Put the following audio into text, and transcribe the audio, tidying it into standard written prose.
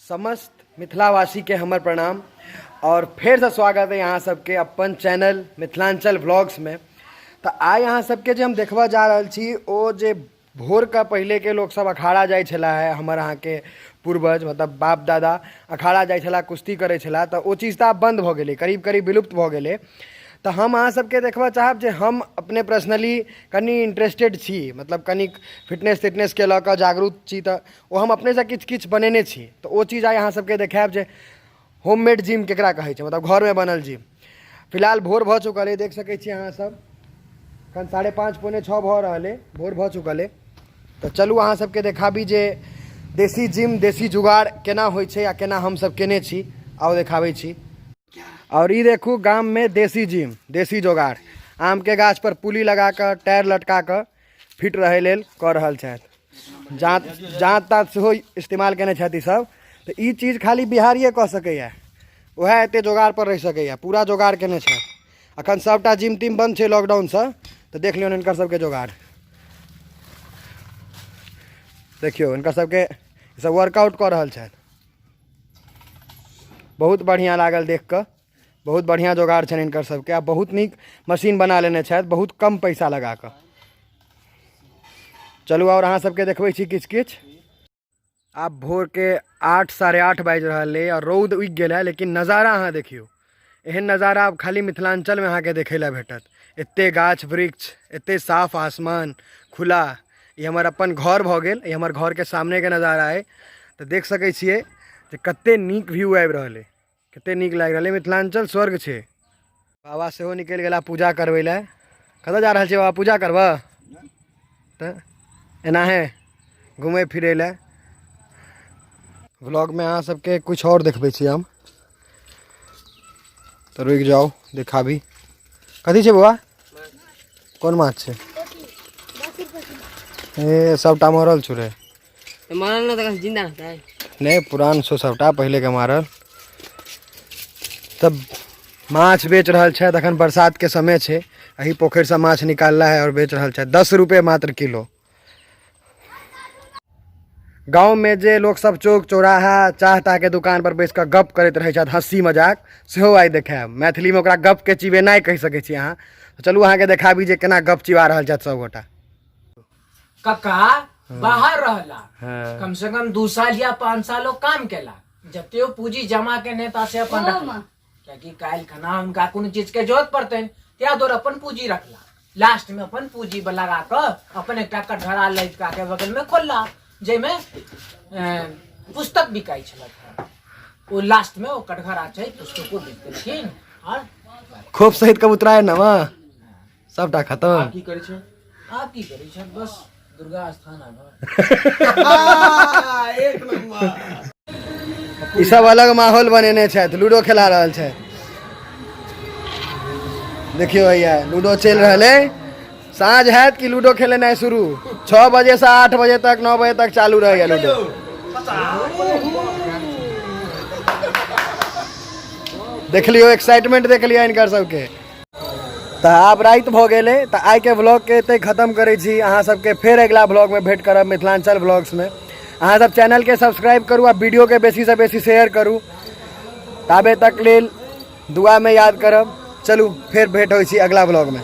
समस्त मिथिलावासी के हमर प्रणाम और फेर से स्वागत है अहाँ सबके अपन चैनल मिथिलांचल व्लॉग्स में। तो आइ अहाँ सबके जे हम देखबा जा रहल छी ओ जे भोर के पहले के लोग सब अखाड़ा जाइ छला है, हमर अहाँ के पूर्वज मतलब बाप दादा अखाड़ा जाइ छला, कुश्ती करै छला, तो ओ चीज़ तो आब बंद भऽ गेलै, करीब करीब विलुप्त भऽ गेलै। तो हम अहाँ सबके देखबा चाहब जे हम अपने पर्सनली कनि इंटरेस्टेड छी, मतलब कनि फिटनेस तिटनेस के लऽ कऽ जागरूक छी, तऽ ओ हम अपनेसँ किछु किछु बनेने छी। तऽ ओ चीज आइ अहाँ सबके देखायब जे होममेड जिम केकरा कहै छै, मतलब घरमे बनल जिम। फिलहाल भोर भऽ चुकल अइ, देख सकै छी अहाँ सब, एखन 5:30 5:45 भऽ रहल अइ, भोर भऽ चुकल अइ। तऽ चलू अहाँ सबके देखाबी जे देसी जिम देसी जुगाड़ केना होइ छै आ केना हमसब केने छी, आउ देखाबै छी। और ई देखू गाम में देसी जिम देसी जोगाड़, आम के गाछ पर पुली लगा कऽ टायर लटका कऽ फिट रहै लेल कऽ रहल छथि। जाँत जाँत तात सेहो इस्तेमाल केने छथि ई सब। तऽ ई चीज खाली बिहारिए कऽ सकैए, वएह एते जोगाड़ पर रहि सकैए, पूरा जोगाड़ केने छथि। अखन सबटा जिम तिम बंद छै लॉकडाउनसँ, तऽ देख लियौन हिनकर सबके जोगाड़। देखियौ हिनकर सबके ई सब वर्कआउट कऽ रहल छथि। बहुत बढ़िआँ लागल देख कऽ, बहुत बढ़िआँ जोगाड़ छनि हिनकर सबके आ बहुत नीक मशीन बना लेने छथि बहुत कम पैसा लगा कऽ। चलू आओर अहाँ सबके देखबै छी किछु किछु। आब भोर के 8 8:30 बाजि रहल अइ और रौद उगि गेल है, लेकिन नजारा अहाँ देखियौ, एहन नजारा आब खाली मिथिलांचल में अहाँके देखै लए भेटत। एते गाछ वृक्ष, एते साफ आसमान खुला। ई हमर अपन घर भऽ गेल, ई हमर घरके सामनेके नजारा अइ। तऽ देख सकै छियै जे कते नीक व्यू आबि रहल अइ, कते नीक लागि रहल अइ। मिथिलांचल स्वर्ग छै। बाबा सेहो निकलि गेला पूजा करबै लए। कतऽ जा रहल छियै बाबा पूजा करबऽ? तऽ एनाहे घुमै फिरै लए। व्लॉगमे अहाँ सबके कुछ और देखबै छी हम, तऽ रुकि जाउ देखाबी। कथी छै बौआ? कोन माछ छै? ए सबटा मरल छौ रे। मरल ना तो जिंदा रहता है। नहीं, पुरान छौ सबटा, पहले के मारल। तब माछ बेच रहल छै, अखन बरसात के समय छै, एही पोखरि से माछ निकालला है और बेच रहल छै 10 रुपये मात्र किलो। गाँव में जे लोग सब चौक चौराहा चाह ताह के दुकान पर बैस कऽ गप करैत रहै छथि, हंसी मजाक सेहो आइ देखायब। मैथिली में ओकरा गप के चिबेनाइ कहि सकै छी अहाँ। चलू अहाँके देखाबी जे केना गप चिबा रहल छथि सब गोटा। कका बाहर रहला, कम से कम 2 साल या 5 साल वो काम केला, जते वो पूंजी जमा केने ता से अपन रखला, कियाकि काल्हि खना हुनका कोनो चीज के जरूरत पड़तनि, त्या दुआरे अपन पूंजी रखला। लास्ट में अपन पूंजी पर लगा कऽ अपन एकटा कटघरा लटका के बगल में खोलला, जाहिमे पुस्तक बिकाइ छलक। ओ लास्ट में ओ कटघरा छै, पुस्तको बिक देलखिन। और खूब सहित कबूतरा है ना, सबटा खत्म। आब की करै छै? आब की करै छै? बस दुर्गा स्थान आब। एक नंबर। ई सब अलग माहौल बनेने छथि, लूडो खेला रहल छथि। देखियौ भैया लूडो चलि रहल है। साँझ हैत कि लूडो खेलेनाइ शुरू, 6 बजे से 8 बजे तक 9 बजे तक चालू रहैया लूडो। देख लियौ एक्साइटमेंट, देख लियौ हिनकर सबके। तऽ आब राति भऽ गेलै, तऽ आइके व्लॉगके एतै खत्म करै छी। अहाँ सबके फेर अगिला व्लॉगमे भेंट करब मिथिलांचल व्लॉग्समे। अहाँ सब चैनलके सब्सक्राइब करू आ वीडियोके बेसीसँ बेसी शेयर करू। ताबे तक लेल दुआमे याद करब। चलू फेर भेंट होइ छी अगिला व्लॉगमे।